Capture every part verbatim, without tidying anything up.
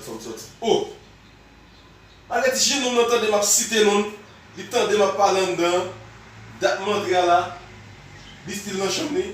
Fò m sòti. O! Malgre ti jennonm nan tande m ap site non l, li tande m ap pale anndan an, dat m antre a la, li still nan chanm li.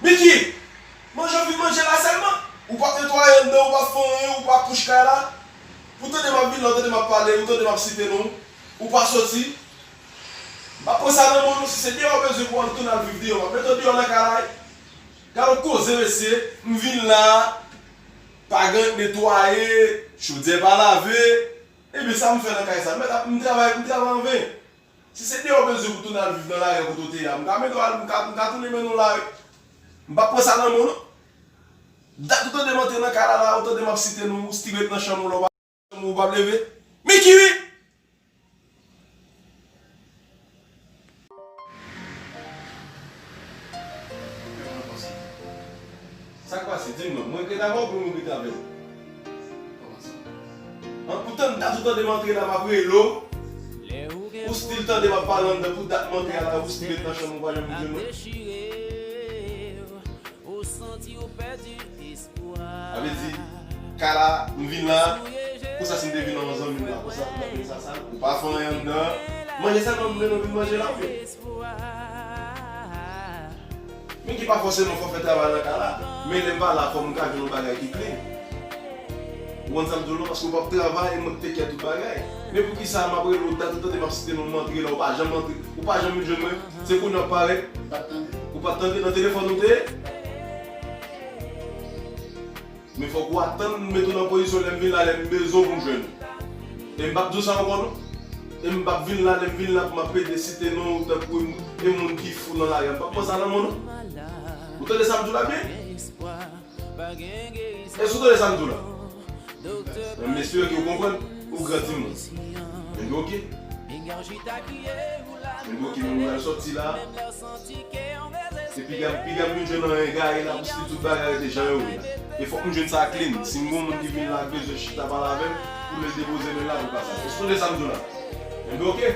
Miki! Manje w vin manje la sèlman? Ou p ap netwaye anndan, ou p ap fè anyen, ou p ap kouch kay la? Ou tande m ap vin la, ou tande m ap pale, ou tande m ap site non l, ou pa sòti? M ap pran sa nan men w non, si se deyò w bezwen pou w al tounen al viv deyò, m ap mete w deyò nan kay la wi. Gade yon koze mesye, m vin la, pa gen netwaye, chodyè pa lave, ebyen sa m fè nan kay sa? M travay, m travay an ven. Si se deyò w bezwen pou tounen al viv nan lari kote w te ye a, m ka mete w al, m ka, m ka tounen mennen w la wi. M p ap pran sa nan men w non. Dat ou tande m antre nan kay la la, ou tande m ap site non l, ou still ret nan chanm ou la, ou pa, chanm ou, ou p ap leve. Miki wi! Sa k pase? Di m non, mwen k ret avè w oubyen mwen k ret avè w? An, ou tann dat ou tande m antre la, m ap rele w. Ou still tande m ap pale anndan, pou dat m antre a la, ou still ret nan chanm ou, pa janm vin jwenn mwen. Sa vle di, kay la, m vin la, konsa si m te vin nan yon zanmi m la, konsa pou m ap vin sa sal, ou pa fè anyen anndan, manje sèlman m mennen w vin manje la, oubyen? Men ki pa fòseman fò w fè travay nan kay la, men lè m pa la, fò m ka jwenn yon bagay ki clean. Ou konn sa m di w la, paske w p ap travay, e mwen k tek kè tout bagay. Men poukisa m ap rele w dat ou tande m ap site non m antre la, ou pa janm antre, ou pa janm vin jwenn mwen, se kounye a w ap parèt? M pa t tande. Ou pa t tande nan telefòn ou te ye? Men fòk ou atann m mete w nan pozisyon lè m vin la, lè m bezwen w pou m jwenn ou. E m p ap di w sa ankò non. E m p ap vin la, lè m vin la pou m ap pede site non ou tankou e moun ki fou nan lari a. M p ap pran sa nan men w non. Ou tande sa m di w la byen? Èske w tande sa m di w la? M espere ke w konprann. Ou gran timoun. Enben oke. Enben oke, men m pral sòti la. Se piga, piga m vin jwenn nan egare la, pou si tout bagay rete jan yo ye la. E fòk m jwenn sa clean. Si m gon moun ki vin la, k bezwen chita pale avè m, pou l depoze men l la pou l pase. Èske w tande sa m di w la? Enben oke.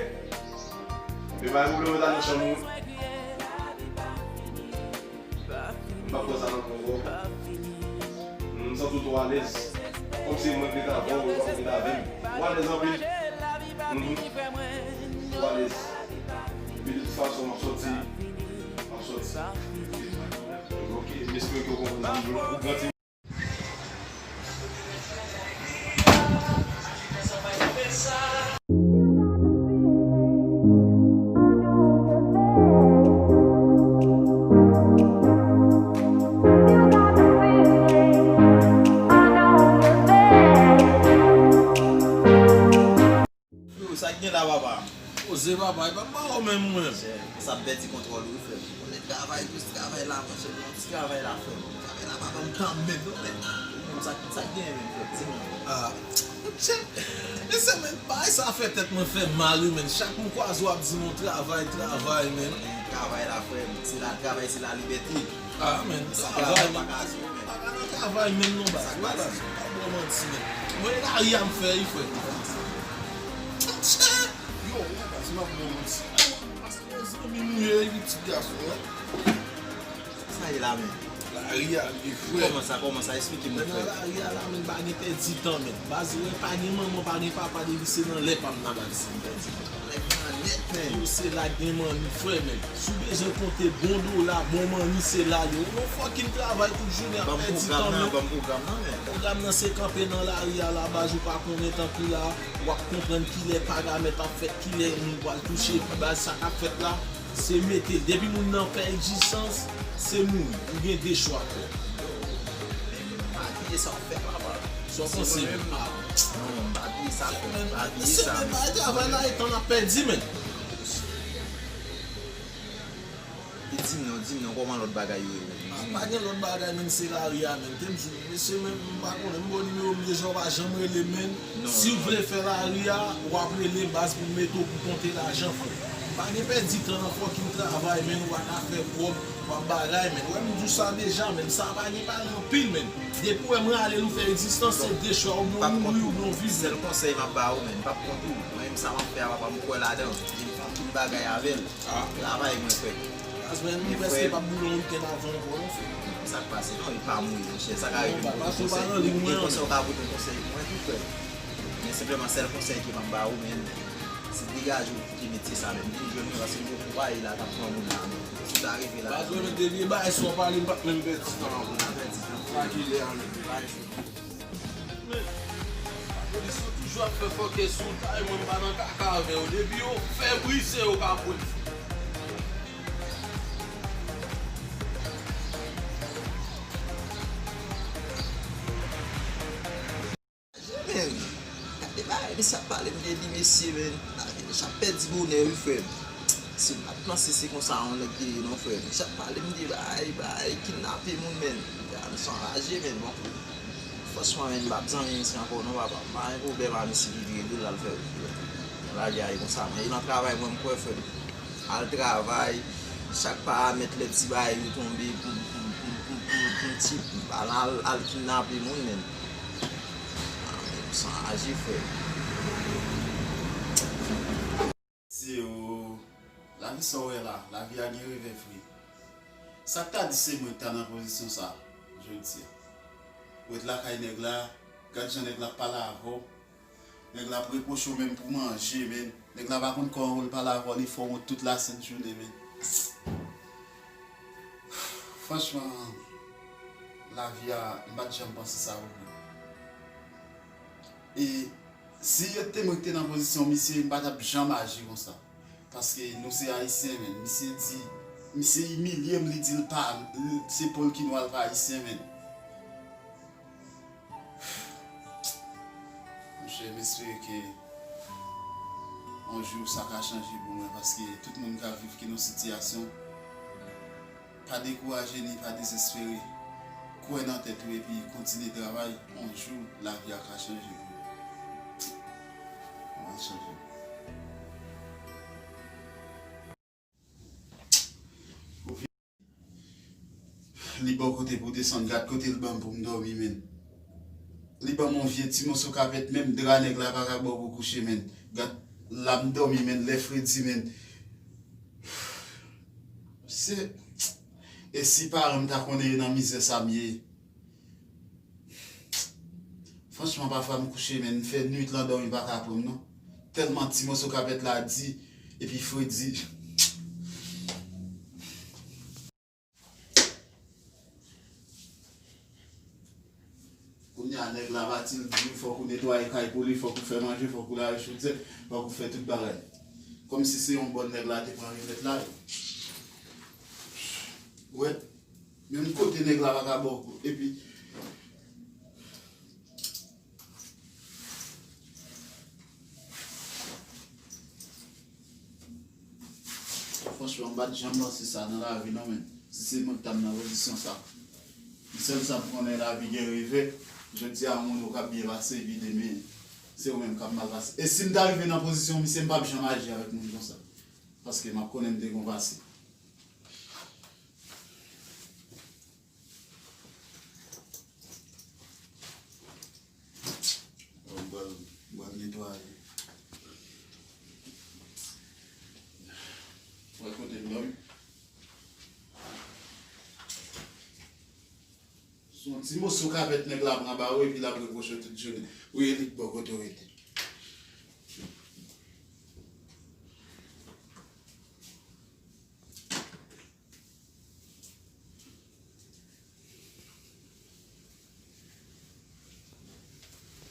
Enben pa gen pwoblèm, mwen t al nan chanm ou. M p ap pran sa nan kò w. M santi w twò alèz. Kòmsi mwen k ret avè w, ou pa ret avè m. Ou alèz anpil. Mhm. Ou alèz. Epi de tout fason, m ap sòti. M ap sòti. Ok, m espere ke w konprann sa m di w la. Ou gran timoun. Yo, sa k gen la, papa? Poze, papa, e pa m ba w menm, mwen. Chè, sa ap pèdi kontwòl wi, frè m. Konnen travay, plis travay la, monchè, yon ti travay la, frè m. Travay la pa ban m kanmenm, non, men. Ou menm, sa, sa k gen, menm, frè m? Di m non. Ah, monchè, mesye, men, bagay sa fè tèt mwen fè mal, wi, men. Chak m kwaze w ap di m yon travay, travay, men. Travay la, frè m, se la, travay, se la libète. Ah, men, travay, men. Pa ka nan travay menm non, baz. Wè, baz, m pa ba w manti, men. Mwen, lari a m fè, wi, frè. Yo, wè, baz, m ap ba w manti. Paske zanmi nou ye, wi, pitit gason, wè. Sa ye la, men? Lari a, wi, frè. Kòman sa, kòman sa? Eksplike m, frè. Nan lari a la, men, pa gen pèdi tan, men. Baz, wè, pa gen manman, pa gen papa, depi se nan lè pa m nan, baz, m pèdi tan. Nèg malèt, men. Yo, se la gen manmi, frè, men. Si w bezwen konte bon dola, bon manmi, se la l ye. Ou nan fucking travay tout jounen ap pèdi tan, men. Ban m pwogram nan, ban m pwogram nan, men. Pwogram nan se kanpe nan lari a la, baz, ou pa konnen, tankou la, w ap konprann kilè paramèt ap fèt, kilè moun pral touche, baz, sa k ap fèt la, se mete l. Depi moun nan fè egzistans, se mouri. Ou gen de chwa, frè. Pa bliye sa w fè, papa. Sa w panse? Se mwen menm. Ah. Non, m pa bliye sa, frè. M pa bliye sa, men. Travay la, e tan n ap pèdi, men. E di m non, di m non, kòman lòt bagay yo ye, men? Ah, pa gen lòt bagay, men, se lari a, men. Te m di w, mesye, men, m pa konnen, m ba w nimewo m deja, w pa janm rele m, men. Non, non. Si w vle fè lari a, w ap rele m, baz, pou m mete w pou konte lajan, frè. M pa gen pèdi tan nan fucking travay, men, w a ka fè kòb, w ap bagay, men. Wè, m di w sa deja, men, sa pa gen pale anpil, men. Depi w wè m rale l, ou fè egzistans, se de chwa, oubyen w mouri, oubyen w viv. Sèl konsèy m ap ba ou, men, m p ap kont ou. Mwen menm sa m ap fè a, papa, m kwè ladan. E m fè anpil bagay avè l. Ah. Travay mwen fè. Baz, men nou prèske p ap boule yon wikenn avan ankò non, frè. Sa k pase? Non, li pa mouri, monchè. Sa ka rive m pote konsèy. Gen konsèy ou ka pote yon konsèy pou mwen tou, frè. Men senpleman, sèl konsèy ke m ap ba ou, men, se degaje w kite metye sa, men. Vin jwenn mwen, paske m gen yon konpayi la k ap pran moun la, men. Si w ta rive la, baz, mwen, men, depi bagay sa w pale, m p ap menm pèdi tan avè w. Ou pa pèdi tan. Sa ki lè a, men, bagay sa. Men, lapolis yo toujou ap fè fòkè sou w, ta e mwen m pa nan kaka avè yo. Depi yo fè bri, se yo k ap wè. Men, gade bagay, mesye ap pale m de li, mesye, men. Mesye ap pèdi bonè, wi, frè m. Si m pa t panse se konsa yon nèg te ye non, frè m. Mesye ap pale m de bagay, bagay, kidnape moun, men. Ya, mesye anraje, men, bon. Franchman, men, m p ap zanmi misye ankò non, papa. M pa gen pwoblèm a misye ki vire do l al fè yon bagay konsa, men. E nan travay, mwen, m kwè, frè m. Al travay, chak paramèt lè ti bagay yo tonbe, poum, poum, poum, poum, poum, poum, ti, al, al, al kidnape moun, men. Ah, men, misye anraje, frè m. Se, o, lavi sa w wè la, lavi a gen revè vre. Sa k ta di se mwen k ta nan pozisyon sa, jodi a. Ou ret lakay nèg la, gad jan nèg la ap pale avè w. Nèg la ap repwoche w menm pou manje, men. Nèg la pa konn kòman pou l pale avè w, li fè w wont tout lasent jounen, men. Franchman, lavi a, m pa t janm panse sa pou mwen. E si yo te mwen te nan pozisyon misye, m pa t ap janm aji konsa. Paske nou se Ayisyen, men. Misye di, misye imilye m, li di l pa, l, se po l ki nwa, l pa Ayisyen, men. Monchè, m espere ke yon jou sa ka chanje pou mwen, paske tout moun k ap viv ki nan sitiyasyon, pa dekouraje ni pa dezespere. Kwè nan tèt ou epi kontinye travay. Yon jou, lavi a ka chanje pou ou. Lavi a chanje. Li bò kote pou desann, gad kote l ban m pou m dòmi, men. Li ban m yon vye ti moso kapèt, menm dra nèg la pa ka ba w pou kouche, men. Gad, la m dòmi, men, lè fredi, men. Se, e si paran m ta konnen nan mizè sa m ye? Franchman, pafwa m kouche, men, m fè nwit lan dòmi pa ka pran m, non. Tèlman ti moso kapèt la di, epi fredi. Kounye a, nèg la pati, l di w fòk ou netwaye kay pou li, fòk ou fè manje, fòk ou lave chodyè, fòk ou fè tout bagay. Kòmsi se yon bòn nèg la te pran remèt la. Wè, menm kote nèg la pa ka ba w, epi Franchman, m pa t janm panse sa nan lavi non, men. Si se mwen k ta m nan pozisyon sa. Sèl sa m konnen, lavi gen revè. Jodi a, yon moun ou k ap byen pase, epi demen, se ou menm k ap mal pase. E si m ta rive nan pozisyon misye, m p ap janm aji avèk moun konsa. Paske m ap konnen m te gon pase. Bon, m pral, m pral netwaye. Wè kote m dòmi. Se yon ti moso kapèt nèg la pran ba ou epi l ap repwoche w tout jounen. Ou ye li k ba w kote w rete.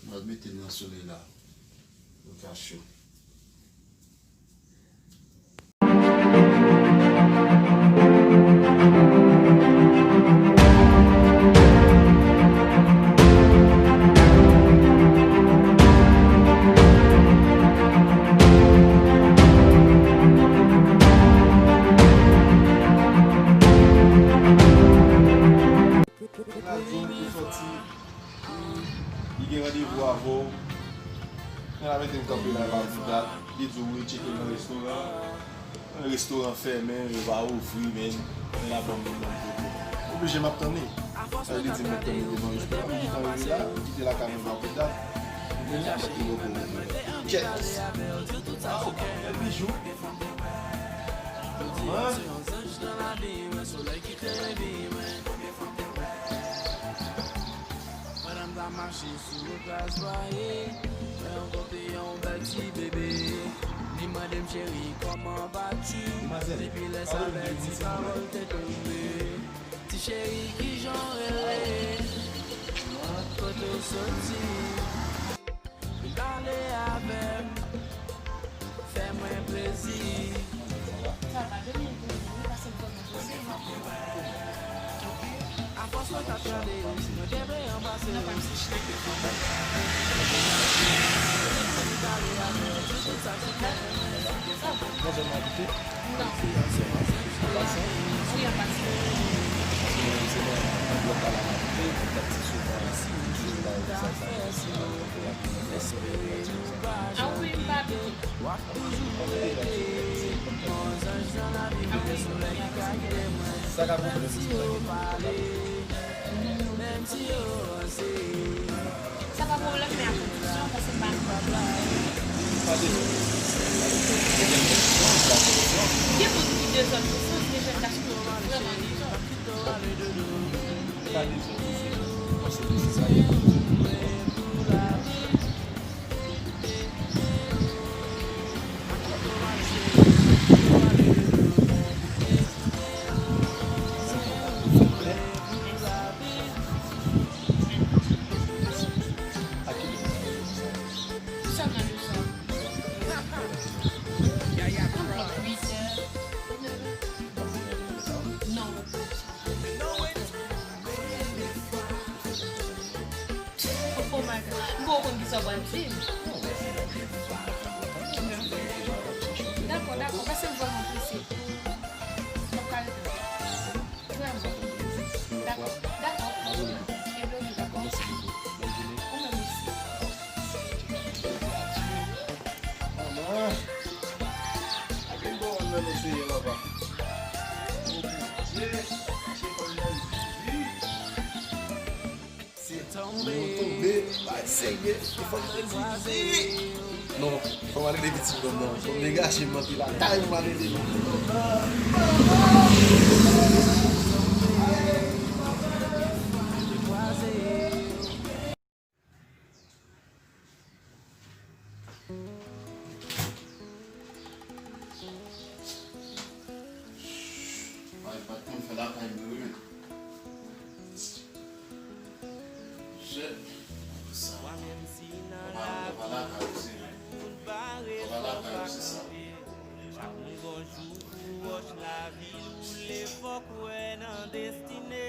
Mwen mete l nan solèy la. Pou l ka cho. Li gen randevou avè w. Mwen la mete m kanpe la, pa pou dat. Li di w wi, tcheke nan restoran. Restoran fèmen, yo pa ouvri, men. Mwen la ban m, ban m kote. Oblije m ap tann li. Sa li di m mèt tann li devan restoran, li gentan rive la, li kite lakay mwen pa pou dat. Mwen la mete m kote. Kèt. Waw, bèl bijou. Mwen. Nan lavi mwen, solèy ki klere vi mwen. Pandan m t ap mache sou wout Las Valles, mwen rankontre yon bèl ti bebe. Li mande m, "Cheri, comment vas-tu?" Depi lè sa, bèl ti pawòl te tonbe. "Ti cheri, kijan w rele? Kote w soti?" Vin pale avè m, fè mwen plezi. Sa va, de minit, de minit, pase m fè mwen plezi. Afòs mwen t ap gade yo, mwen te vle anbrase yo. Vin pale avè m, se tout sa ki fè mwen. Mwen fè m abite. Non. An pasan? Wi, an pasan. Paske mwen menm se nan blòk la m abite, mwen t ap di souvan isi, toujou la, sa, sa, sa. Ah wi, m pa abite. Ah wi, m pa abite. Sa ka pwoblèm ti bagay. Sa pa pwoblèm, men a kondisyon, paske m pa nan pwoblèm. Pa dezòd. Gen moun ki dezòd nan sans, gen jèn gason ki vrèman dezòd. Pa dezòd, mesye. Mwen se mesye sa ki dezòd. Sèlman le swa. Antre uit è, nèf è. Non. Oh my God. M poko konn kisa w pral di m. Dakò, dakò. Pase m vrèman prese. M ap pale. Vrèman. Dakò, dakò. Mwen vini. Ebyen, oke, dakò. Mèsi bokou. Bòn jounen. Ou menm osi. Manman. Ak yon bon nan nou seye, papa. Bondye, mache fò nan vi. Se nou tonbe, bay serye, e fò nou redi. Non, fò m al rele pitit nonm nan. Fò m degaje m antre lakay m al rele nonm nan. Ay, pa t konn fè lakay mwen, wi. Shit. Sa. Papa, papa lakay ou, se. Papa lakay ou, se sa. Chak moun gon jou pou wòch lavi woule, fòk ou wè nan destine.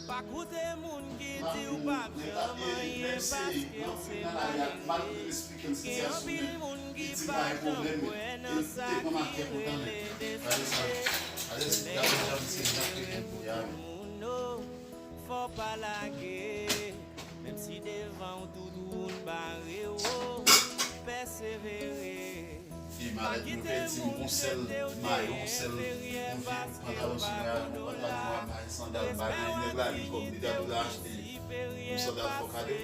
Pa koute moun ki di w p ap janm anyen paske w se malere. Gen anpil moun ki pa janm kwè nan sa ki rele destine. Tout moun, o, fò w pa lage. Menm si devan w tout wout bare w, o, pèsevere. Fi malèt mwen pèdi m gon sèl mayo, yon sèl, yon vye pantalon sou mwen, yon pantalon nwa, bay sandal, bay nèg la gen kòb, li ta dwe ta achte yon sandal fò kale.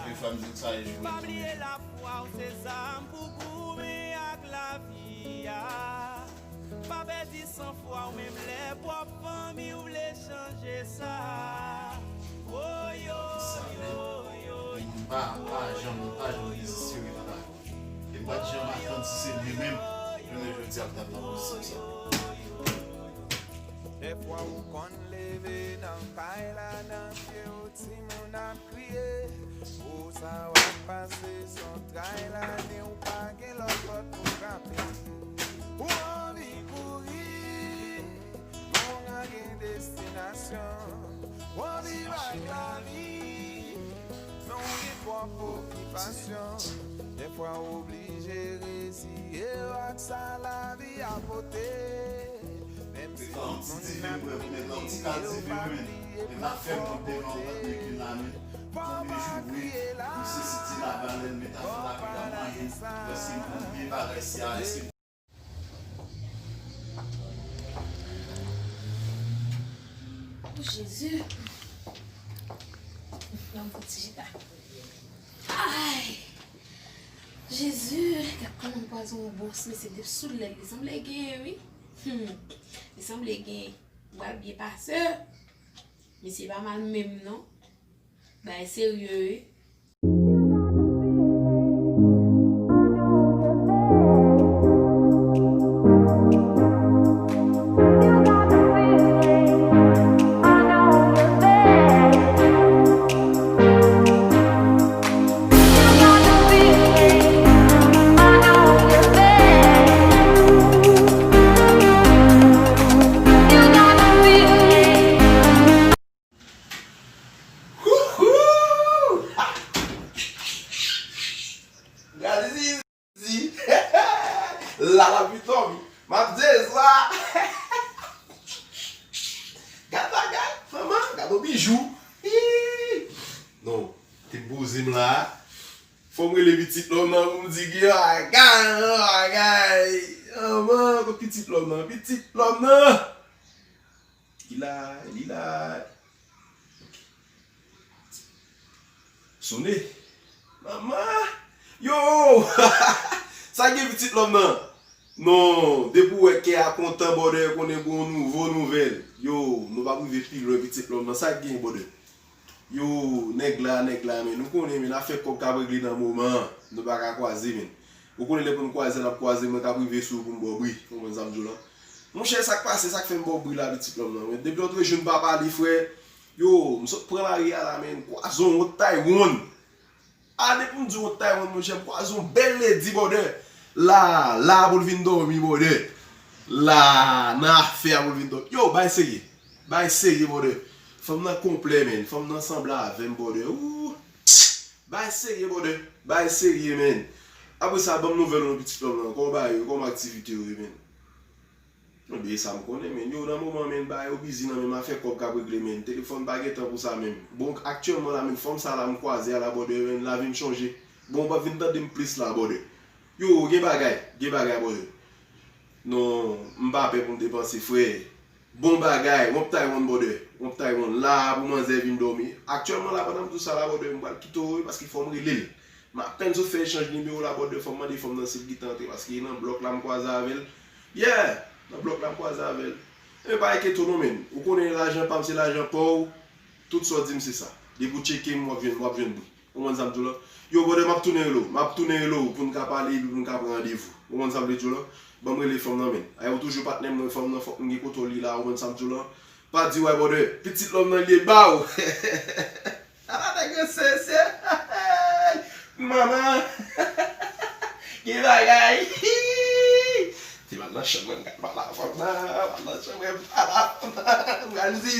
Vye fanm di sa e joure tou. Lafwa w se zam pou goumen ak lavi a. Pa pèdi sanfwa w menm lè pwòp fanmi w vle chanje sa. Woyo, yo, yo, yo. Pa, pa janm, pa janm dezespere nan lavi. E m pa t janm atann si se mwen menm, jounen jodi a, m t ap nan pozisyon sa. Dèfwa ou konn leve nan kay la, nan pye w timoun ap kriye. Pou sa w ap pase, se yon tray lane, ou pa gen lòt pòt pou w kanpe. Ou anvi kouri, men w gen destinasyon. Ou anvi bay lavi, men w gen twòp okipasyon. Dèfwa w oblije reziye w ak sa lavi a pote. Menm si moun nan kriye, yo pa bliye pafwa w te ye. Zanmi joure, misye si ti lavalèl, men ta fè lavi la mwayen, èske m konn byen bagay sa, èske m O Jezi. Ban m fè ti chita. Ay! Jezi, gad kòman pwazon an bon, mesye, depi sou lèl li sanble gen, wi. Hmm. Sanble gen, m pral byen pase. Misye pa mal menm non. Bagay serye wi. Gade Zizi. La la pi dòmi. M ap di sa. Gad bagay, manman, gad yon bijou. Ii. Non, te poze m la. Fò m rele pitit lòm nan pou m di gen bagay, bagay. Manman, kot pitit lòm nan? Pitit lòm nan. Li la, li la. Sone. Manman! Yo! Sa gen pitit lòm nan? Non, depi w wè kè a kontan, bòdè, konnen gen yon nouvo nouvèl. Yo, nou p ap rive pi lwen pitit lòm nan. Sa gen, bòdè? Yo, nèg la, nèg la, men. Nou konnen, men, afè kòb k ap regle nan moman an. Nou pa ka kwaze, men. Ou konnen lè pou n kwaze, n ap kwaze, mwen k ap rive sou ou pou m ba w bri. Ou konprann sa m di w lan? Monchè, sa k pase, sa k fè m ba w bri la, pitit lòm nan, men? Depi lòt jou n pa pale, frè. Yo, m sot pran lari a la, men, m kwaze yon wot Taiwan. A, depi m di wot Taiwan, monchè, m kwaze yon bèl ledi, bòdè. La, la pou l vin dòmi, bòdè. La, nan afè a pou l vin dòmi. Yo, bay serye. Bay serye, bòdè. Fanm nan konplè, men. Fanm nan sanble avè m, bòdè. Ooh. Bay serye, bòdè. Bay serye, men. Apre sa, ban m nouvèl ou non, pitit lòm nan. Kòman bagay yo? Kòman aktivite yo ye, men? Mwen bliye sa m konnen, men. Yo, nan moman, men, bagay yo bizi nan men m, afè kòb k ap regle, men. Telefòn pa gen tan pou sa menm. Bon, aktyèlman la, men, fanm sa la m kwaze a la, bòdè, men, lavi m chanje. Bon, w p ap vin tande m plis la, bòdè. Yo, gen bagay, gen bagay, bòdè. Non, m pa pè pou m depanse, frè. Bon bagay, wonp Taiwan, bòdè. Wonp Taiwan, la pou manzè vin dòmi. Aktyèlman la, pandan m di w sa la, bòdè, m pral kite w, wi, paske fò m rele l. M apèn sot fè echanj nimewo la, bòdè, fò m mande fanm nan si l gentan antre, paske e nan blòk la m kwaze avè l. Yeah! Nan blòk la m kwaze avè l. Enben pa enkyete w non, men. Ou konnen lajan pa m se lajan pa w. Tout sa w di m se sa. Depi w tcheke m, w ap jwenn, w ap jwenn bri. Ou konprann sa m di w lan? Yo, bòdè, m ap tounen rele w. M ap tounen rele w pou n ka pale epi pou n ka pran randevou. Ou konprann sa m vle di w lan? Ban m rele fanm nan, men. Ay, ou toujou patnè m, men fanm nan fòk m gen kontwòl li la, ou konprann sa m di w lan? Pa di w, ay, bòdè, pitit lòm nan li ye, ba w. Ala nèg yo sensè. Manman. Gen bagay. Ti mal nan chanm mwen, m gad pale a fanm nan, mal nan chanm mwen, pale a fanm nan, m gad di